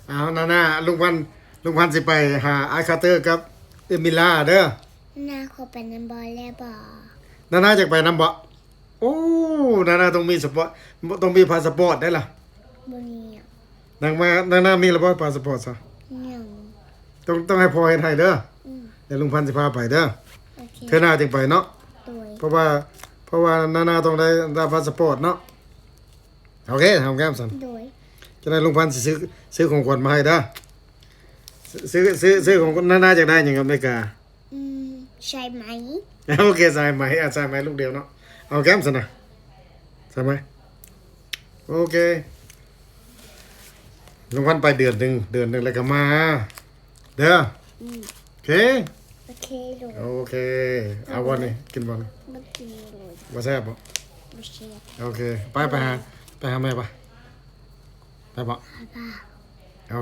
ເອົາ ນານາ ລຸງພັນ ລຸງພັນຊິໄປຫາອ້າຍຄາເຕີກັບເອມິລາເດີ. ນາ ຂໍໄປນຳບໍ່ແລະບໍ່? ນານາຢາກໄປນຳບໍ່? ໂອ້ ນານາຕ້ອງມີສະປອດ ຕ້ອງມີພາສະປອດໄດ້ລະ. ບໍ່ມີອະ. ນາງມາ ນານາມີລະບໍ່ພາສະປອດຊະ? ຍັງ. ຕ້ອງ ຕ້ອງໃຫ້ພໍ່ເຮັດໃຫ້ເດີ. ອືມ. ດຽວລຸງພັນຊິພາໄປເດີ. ໂອເຄ. ເທື່ອໜ້າຈຶ່ງໄປເນາະ. ໂດຍ. ເພາະວ່າ ເພາະວ່ານານາຕ້ອງໄດ້ ໄດ້ພາສະປອດເນາະ. ໂອເຄ ຫອມແກ້ມຊັ້ນ. ໂດຍ. ຈັ່ງໃດລຸງພັນຊິຊື້ ຊື້ຂອງຂວັນມາໃຫ້ເດີ. ຊື້ ຊື້ ຊື້ຂອງ ນານາຢາກໄດ້ຫຍັງກັບອາເມລິກາ? ອືມ ສາຍໄໝ. ໂອເຄ ສາຍໄໝ ອ່າ ສາຍໄໝລູກດຽວເນາະ. ຫອມແກ້ມຊັ້ນນະ. ສາຍໄໝ. ໂອເຄ. ລຸງພັນໄປເດືອນໜຶ່ງ ເດືອນໜຶ່ງແລ້ວກໍມາເດີ. ອືມ. ໂອເຄ. ໂອເຄລູກ. ໂອເຄ. ເອົາບໍ່ນີ້ ກິນບໍ່ນີ້? ບໍ່ກິນເລີຍ. ບໍ່ແຊບບໍ່? ບໍ່ແຊບ. ໂອເຄ. ໄປ ໄປຫາ ໄປຫາແມ່ປະ? ໄປບໍ່? ໄປ.